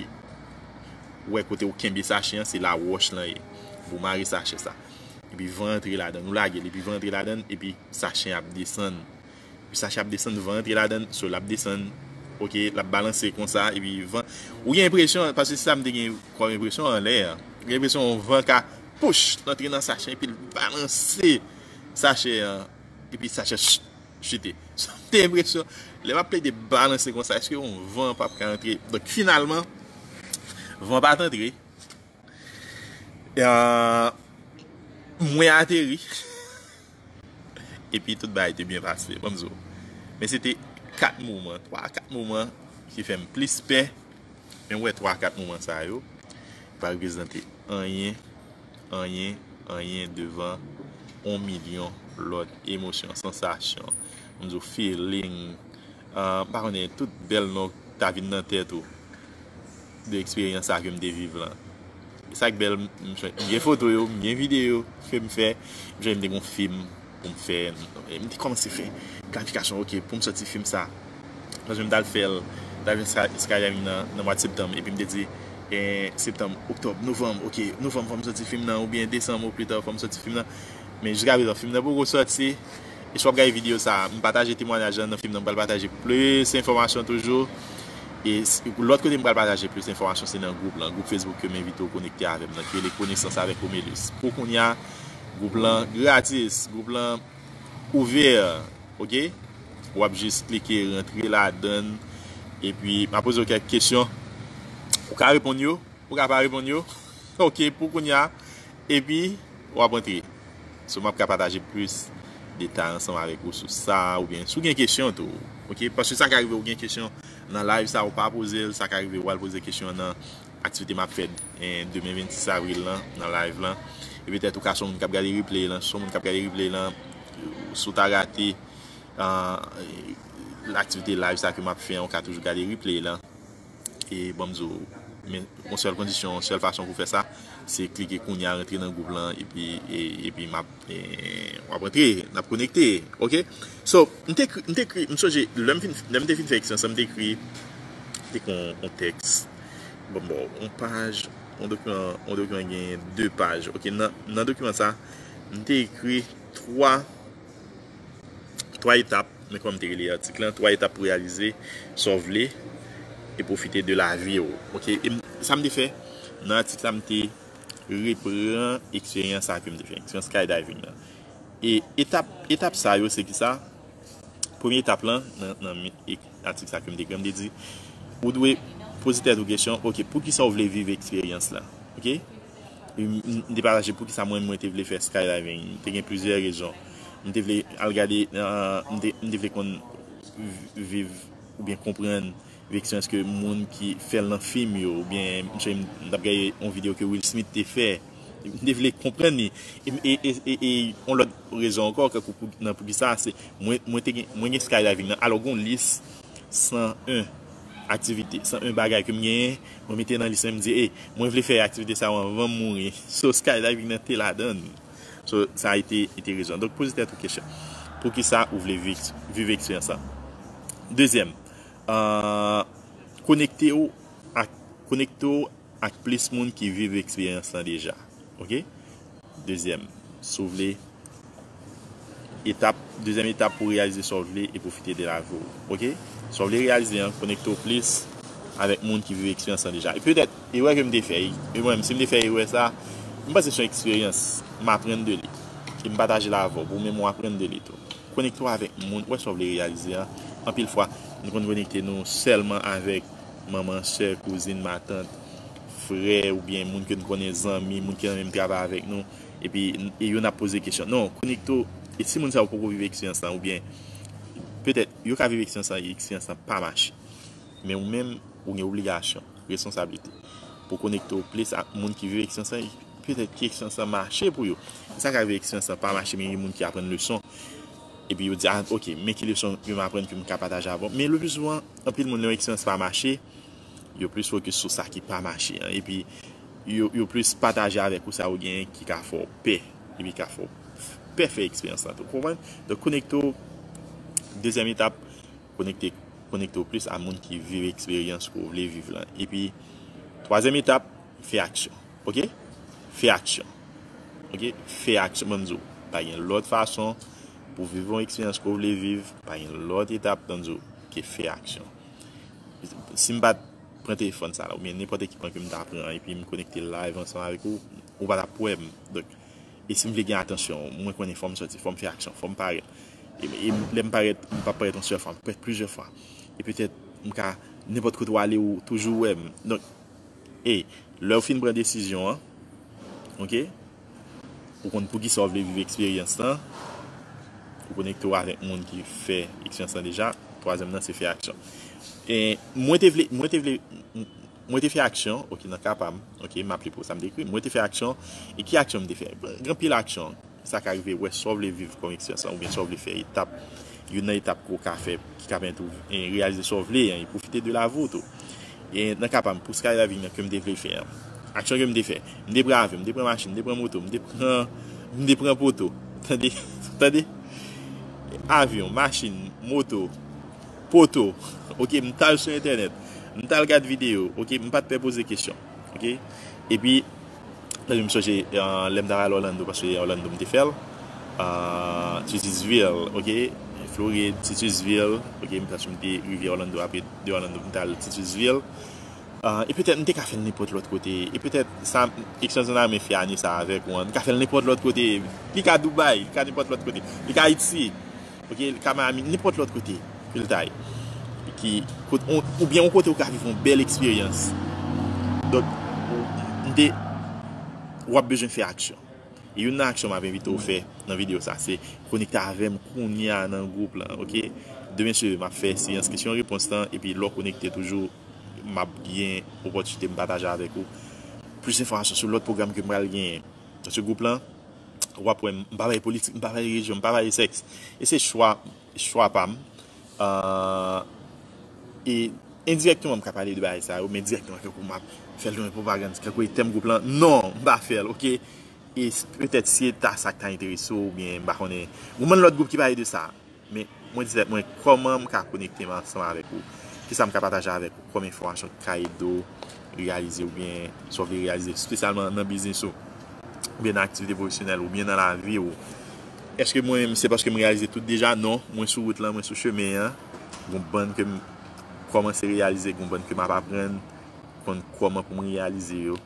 ou wè kote ou kenbe sachè an, se la wòch lan ye. Pou mare sachè sa. Epi van antre ladan l, ou lage l, epi van antre ladan l, epi sachè an ap desann. Epi sachè ap desann, van antre ladan l, so l ap desann, oke, l ap balanse konsa, epi van, ou gen enpresyon, paske se sa m te gen kòm enpresyon anlè a. Ou gen enpresyon yon van ka, pouch, l antre nan sachè, epi l balanse sachè an, epi sachè ch-, chite. Sa m te enpresyon, lè m ap plede balanse konsa, èske yon van p ap ka antre? Donk, finalman, van pa t antre. Ah, mwen ateri. Epi tout bagay te byen pase, ban m di w. Men se te kat moman, twa a kat moman ki fè m plis pè. Men w wè twa a kat moman sa yo pa reprezante anyen, anyen, anyen devan yon milyon lòt emosyon, sansasyon, ban m di w, feeling, ah, m pa konnen, tout bèl non ta vin nan tèt ou de eksperyans sa ke m te viv lan. E sa k bèl, m, m gen foto yo, m gen videyo ke m fè, m jwenn m te gon fim pou m fè, m te kòmanse fè planifikasyon, oke, pou m sòti fim sa. Paske m t al fè l, m t al fè Sky-, Skydiving nan, nan mwa septanm, epi m te di, eh, septanm, oktòb, novanm, oke, novanm fò m sòti fim nan, oubyen desanm o pli ta fò m sòti fim nan. Men jiska prezan, fim nan poko sòti. E si w ap gade videyo sa a, m pataje temwayaj lan nan fim nan, m pral pataje plis enfòmasyon toujou. E s-, lòt kote m pral pataje plis enfòmasyon, se nan gwoup lan, gwoup Facebook ke m envite w konekte avè m nan, ki rele Konesans avèk Romelus. Pou kounye a, gwoup lan gratis, gwoup lan ouvè, oke? W ap jis klike rantre ladan l, epi m ap poze w kèk kesyon. Ou ka reponn yo, ou ka pa reponn yo. Oke, pou kounye a, epi w ap antre. So, m ap ka pataje plis detay ansanm avèk ou sou sa, oubyen si w gen kesyon tou, oke? Paske sa ka rive ou gen kesyon nan live sa, ou pa poze l, sa ka rive ou al poze kesyon nan aktivite m ap fè, eh, demen vennsis avril lan, nan live lan. E petèt ou ka se yon moun k ap gade replay lan, si w se yon moun k ap gade replay lan, si w ta rate, ah, aktivite live sa ke m ap fè an, ou ka toujou gade replay lan. E ban m di w, men yon sèl kondisyon, yon sèl fason pou fè sa, se klike kounye a, rantre nan gwoup lan, epi, e, epi m ap, e, w ap rantre, n ap konekte, oke? So, m te ekri, m te ekri, m sonje, lè m fin, lè m te fin fè eksperyans lan, m te ekri, m te ekri yon, yon tèks. Bon, bon, yon paj, yon dokiman, yon dokiman gen de paj, oke? Nan, nan dokiman sa, m te ekri twa twa etap, men kòman m te rele atik lan, twa etap pou reyalize sa w vle e pwofite de lavi w. Oke, e m, sa m te fè nan atik la, m te repran eksperyans sa ke m te fè, eksperyans skydiving lan. E etap, etap sa yo, se ki sa? Premye etap lan, nan, nan mi-, e-, atik sa ke m te ekri, m te di, ou dwe poze tèt ou kesyon, oke, poukisa w vle viv eksperyans la? Oke? M, m, m te pataje poukisa mwen, mwen te vle fè skydiving. M te gen plizyè rezon. M te vle al gade, ah, m te, m te vle konn vi-, viv oubyen konprann eksperyans ke moun ki fè l nan fim yo, oubyen m sonje m t ap gade yon videyo ke Will Smith te fè. M te vle konprann li. E, e, e, e, e yon lòt rezon ankò, kankou pou, nan poukisa, se mwen, mwen te gen, mwen gen skydiving nan. Alò, gen yon lis san en aktivite, san en bagay ke m genyen, mwen mete nan lis lan, m di, "Ey, mwen vle fè aktivite sa yo anvan m mouri." So, skydiving nan te ladan l. So, sa a ete, ete rezon. Donk, poze tèt ou kesyon. Poukisa ou vle viv, viv eksperyans sa? Dezyèm, ah, konekte w ak, konekte w ak plis moun ki viv eksperyans lan deja. Oke? Dezyèm, si w vle, etap, dezyèm etap pou reyalize sa w vle e pwofite de lavi w. Oke? Sa w vle reyalize an, konekte w plis avèk moun ki viv eksperyans lan deja. E petèt, erè ke m te fè, e mwen, si m te fè erè sa, m panse se yon eksperyans, m aprann de li. E m pataje l avè w, pou ou menm ou aprann de li tou. Konekte w avèk moun, wè sa w vle reyalize an. Anpil fwa, nou konn konekte nou sèlman avèk manman, sè, kouzin, matant, frè, oubyen moun ke n konnen, zanmi, moun ki nan menm travay avèk nou. Epi, n-, e yo n ap poze kesyon. Non, konekte w E si moun sa yo poko viv eksperyans lan, oubyen petèt yo ka viv eksperyans lan, eksperyans lan pa mache. Men ou menm, ou gen obligasyon, responsablite pou konekte w plis ak moun ki viv eksperyans lan, petèt ki eksperyans lan mache pou yo. Sa ka rive eksperyans lan pa mache, men gen moun ki aprann leson. Epi yo di, ah, ok, men ki leson ke m aprann ke m ka pataje avè w. Men le pli souvan, anpil moun, lè yon eksperyans pa mache, yo plis fokis sou sa ki pa mache an. Epi yo, yo plis pataje avèk ou sa yo genyen ki ka fè w pè. Epi ka fè w pè fè eksperyans lan tou. Ou konprann? Donk, konekte w, dezyèm etap, konekte, konekte w plis a moun ki viv eksperyans ke w vle viv lan. Epi, twazyèm etap, fè aksyon. Ok? Fè aksyon. Ok? Fè aksyon, ban m di w. Pa gen lòt fason pou viv yon eksperyans ke w vle viv. Pa gen lòt etap, ban m di w, ke fè aksyon. Si m pa t pran telefòn sa la, oubyen nenpòt ekipman ke m ta pran, epi m konekte live ansanm avèk ou, ou pa t ap wè m. Donk, e si m vle gen atansyon w, mwen konnen fò m sòti, fò m fè aksyon, fò m parèt. E, e lè m parèt, m p ap parèt yon sèl fwa, m parèt plizyè fwa. E petèt, m ka, nenpòt kote w ale, ou toujou wè m. Donk, e lè w fin pran desizyon an, ok, ou konn poukisa w vle viv eksperyans lan, ou konekte w avèk moun ki fè eksperyans lan deja. Twazyèm nan, se fè aksyon. E mwen te vle, mwen te vle, mwen te fè aksyon, ok, nan ka pa m, ok, m ap li pou sa m te ekri. Mwen te fè aksyon, e ki aksyon m te fè? Gen anpil aksyon. Sa ka rive, wè sa w vle viv kòm eksperyans lan, oubyen sa w vle fè, etap, youn nan etap ke w ka fè, ki ka pèmèt ou, e, reyalize sa w vle an, e pwofite de lavi w tou. E nan ka pa m, pou skydiving nan ke m te vle fè an, aksyon ke m te fè, m te pran avyon, m te pran machin, m te pran moto, m te pran, m te pran poto. Tande, tande? Avyon, machin, moto, poto. Ok, m t al sou entènèt, m t al gad videyo. Ok, m pa t pè poze kesyon. Ok? Epi, tande, m sonje, eh, lè m t al Orlando, paske Orlando m te fè l. Ah, Titusville, ok? Florid, Titusville, ok? M, paske m te rive Orlando, apre de Orlando, m t al Titusville. Ah, e petèt m te ka fè l nenpòt lòt kote. E petèt sa, eksperyans an Miami fè ane sa avèk ou an, m ka fè l nenpòt lòt kote. Li ka Dubai, li ka nenpòt lòt kote. Li ka Ayiti. Ok, li ka Miami, nenpòt lòt kote ke l ta ye. Ki, kot, on, oubyen yon kote ou ka viv yon bèl eksperyans. Donk, ou, m te, w ap bezwen fè aksyon. E youn nan aksyon m ap envite w fè nan videyo sa, se konekte avè m kounye a nan gwoup lan, ok? Demen, si m ap fè seyans kesyon repons lan, epi lè w konekte toujou, m ap gen opòtinite m pataje avèk ou plis enfòmasyon sou lòt pwogram ke m pral genyen. Nan gwoup lan, w ap wè m, m pa pale politik, m pa pale relijyon, m pa pale sèks. E se chwa, chwa pa m. Ah, e endirèkteman, m ka pale de bagay sa yo, men dirèkteman, tankou m ap fè l yon pwopagann, tankou e tèm gwoup lan. Non, m pa fè l, ok? E s-, petèt si e ta sa k ta enterese w, oubyen, m pa konnen, gon bann lòt gwoup ki pale de sa. Men, mwen di tèt mwen, kòman m ka konekte m ansanm avèk ou? Kisa m ka pataje avèk ou kòm enfòmasyon ki ka ede w reyalize oubyen sa w vle reyalize, espesyalman nan biznis ou, oubyen nan aktivite pwofesyonèl, oubyen nan lavi w? Èske mwen menm, se paske m reyalize tout deja? Non, mwen sou wout lan, mwen sou chemen an. Gon bann ke m kòmanse reyalize, gon bann ke m ap aprann, konn kòman pou m reyalize yo.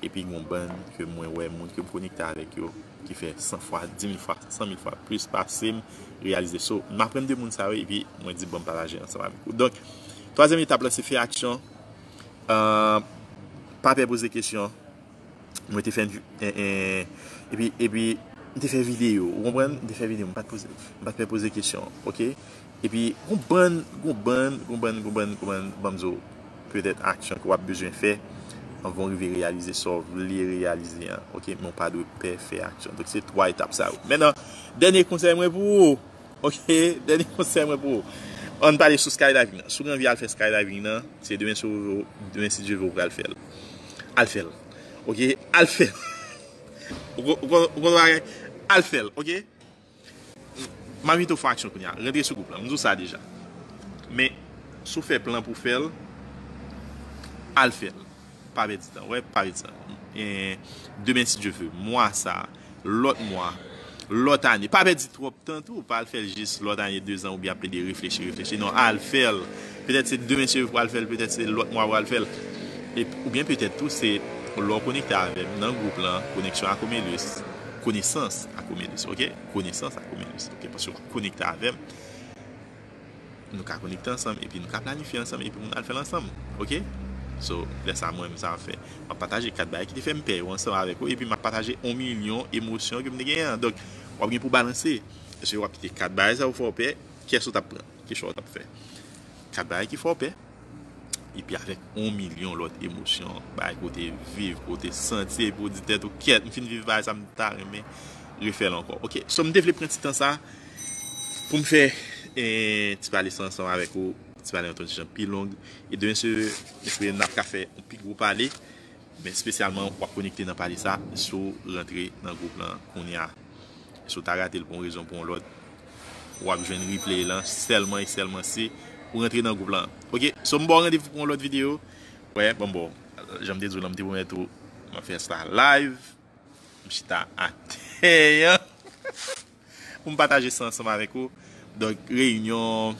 Epi gon bann ke mwen wè moun ke m konekte avèk yo, ki fè san fwa, di mil fwa, san mil fwa plis pase m reyalize. So, m aprann de moun sa yo, epi mwen di, bon, m pataje ansanm avèk ou. Donk, twazyèm etap la, se fè aksyon. Ah, pa pè poze kesyon. Mwen te fè, en, en, epi, epi, m te fè videyo, ou konprann? M te fè videyo, m pa t poze, m pa t pè poze kesyon, ok? Epi, gon bann, gon bann, gon bann, gon bann, gon bann, ban m di w, petèt aksyon ke w ap bezwen fè anvan w rive reyalize sa w vle reyalize an, ok? Men w pa dwe pè fè aksyon. Donk, se twa etap sa yo. Mentnan, dènye konsèy mwen pou ou, ok? Dènye konsèy mwen pou ou. Ann pale sou skydiving nan. Si w gen anvi al fè skydiving nan, se demen si Dye vle, demen si Dye vle w pral fè l. Al fè l. Ok? Al fè l. Ou kon-, ou kon-, ou konn bagay? Al fè l, ok? M envite w fè aksyon kounye a. Rantre sou gwoup lan. M di w sa deja. Men, si w fè plan pou w fè l, al fè l. Pa pèdi tan. Wè, pa pèdi tan. E, demen, si Dye vle, mwa sa, lòt mwa, lòt ane. Pa pèdi twòp tan tou. Pa al fè l jis lòt ane, dezan, oubyen ap plede reflechi, reflechi. Non, al fè l. Petèt se demen, si Dye vle, w pral fè l. Petèt se lòt mwa w pral fè l. E, oubyen petèt tou, se lè w konekte avè m nan gwoup lan, Koneksyon a Comelius. Konesans a Comelius, ok? Konesans a Comelius, ok? Paske w ap konekte avè m. Nou ka konekte ansanm, epi nou ka planifye ansanm, epi nou al fè l ansanm, ok? So, lè sa, mwen menm, sa m ap fè, m ap pataje kat bagay ki te fè m pè yo ansanm avèk ou, epi m ap pataje yon milyon emosyon ke m te genyen an. Donk, W ap gen pou balanse. Èske w ap kite kat bagay sa yo fè w pè? Kiyès ou t ap pran? Ki chwa w t ap fè? Kat bagay ki fè w pè. Epi avèk yon milyon lòt emosyon, bagay kote viv, kote santi, epi w di tèt ou, "Kèt, m fin viv bagay sa, m ta renmen refè l ankò." Ok, so m te vle pran ti tan sa pou m fè eh, ti pale sa ansanm avèk ou, ti pale yon ti jan pi long. E demen se, m espere n ap ka fè yon pi gwo pale, men espesyalman w ap konekte nan pale sa si w rantre nan gwoup lan kounye a. Si w ta rate l pou yon rezon pou yon lòt, w ap jwenn replay lan sèlman e sèlman si ou rantre nan gwoup lan. Ok, so m ba w randevou pou yon lòt videyo. Wè, bon, bon, jan m te di w lan, m te pwomèt ou, m ap fè sa live. M chita atè an pou m pataje sa ansanm avèk ou. Donk, reyinyon,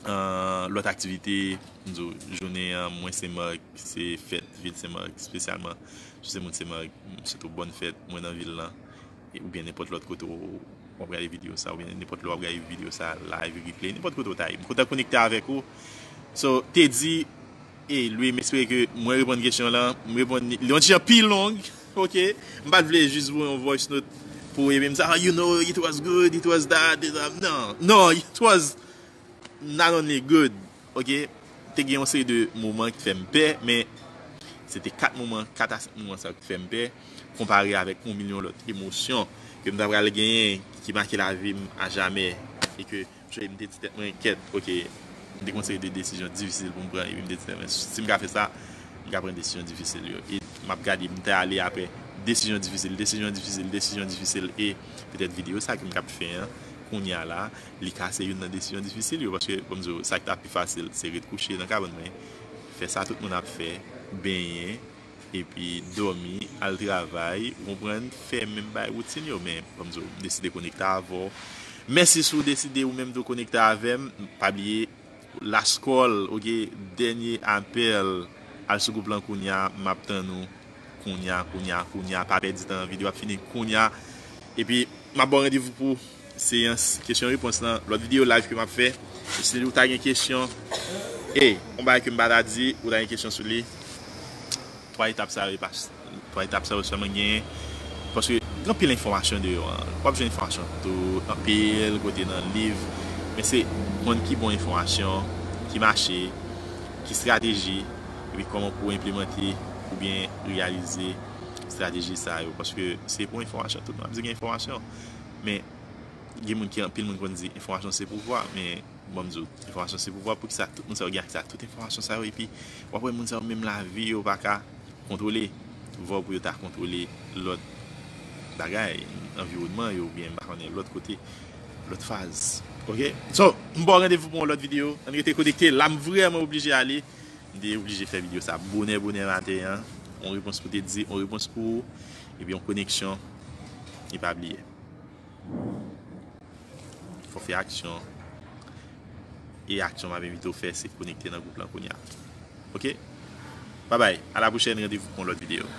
euh, lòt aktivite, m di w, jounen an, mwen Senmak, se fèt vil Senmak, espesyalman, si w se moun Senmak, m swete w bòn fèt, mwen nan vil lan, e, oubyen nenpòt lòt kote w, w ap gade videyo sa, oubyen nenpòt lè w ap gade videyo sa, live, replay, nenpòt kote w ta ye. M kontan konekte avèk ou. So, Teddy, e, Louis, m espere ke mwen reponn kesyon lan, m reponn li yon ti jan pi long, ok? M pa t vle jis voye yon voice note pou epi m di, "Ah, you know, it was good, it was that, it, um," non, non, it was not only good, ok? Te gen yon seri de moman ki fè m pè, men se te kat moman, kat a senk moman sa yo ki te fè m pè, konpare avèk yon milyon lòt emosyon ke m ta pral genyen, ki make lavi m ajamè, e ke, m te di tèt mwen, "Kèt, ok, m te gen yon seri de desizyon difisil pou m pran," epi m te di tèt mwen, "Si m ka fè sa, m ka pran desizyon difisil yo." E m ap gade, m te ale apre desizyon difisil, desizyon difisil, desizyon difisil, e petèt videyo sa ke m t ap fè an, kounye a la, li ka se youn nan desizyon difisil yo, paske, ban m di w, sa ki ta pi fasil, se ret kouche nan kabann mwen, fè sa tout moun ap fè, benyen, epi dòmi, al travay, ou konprann, fè menm bagay woutin yo, men, ban m di w, m deside konekte avè w. Mèsi si w deside ou menm tou konekte avè m, pa bliye, last call, ok, dènye apèl, al sou gwoup lan kounye a, m ap tann ou, kounye a, kounye a, kounye a, pa pèdi tan, videyo ap fini kounye a, epi m ap ba w randevou pou seyans kesyon repons lan, lòt videyo live ke m ap fè. Si ou ta gen kesyon, e, yon bagay ke m pa ta di, ou ta gen kesyon sou li, twa etap sa yo, e pa twa etap sa yo sèlman genyen. Paske gen anpil enfòmasyon deyò an. W ap jwenn enfòmasyon tou, anpil kote nan liv. Men se konn ki bon enfòmasyon, ki mache, ki estrateji, epi kòman pou w enplimante oubyen reyalize estrateji sa yo. Paske se pou enfòmasyon, tout moun ap di gen enfòmasyon. Men gen moun ki, anpil moun konn di enfòmasyon se pouvwa, men ban m di w, enfòmasyon se pouvwa, poukisa tout moun sa yo gen aksè a tout enfòmasyon sa yo, epi w ap wè moun sa yo menm lavi yo pa ka kontwole, vò pou yo ta kontwole lòt bagay, anviwònman yo, oubyen m pa konnen lòt kote, lòt faz. Ok? So, m ba w randevou pou yon lòt videyo. Ann rete konekte. La, m vrèman oblije ale. M te oblije fè videyo sa bonè, bonè maten an. Yon repons pou te di, yon repons pou ou, epi yon koneksyon. E pa bliye. Fò fè aksyon. E aksyon m ap envite w fè, se konekte nan gwoup lan kounye a. Ok? Babay, a la pwochèn, randevou pou yon lòt videyo.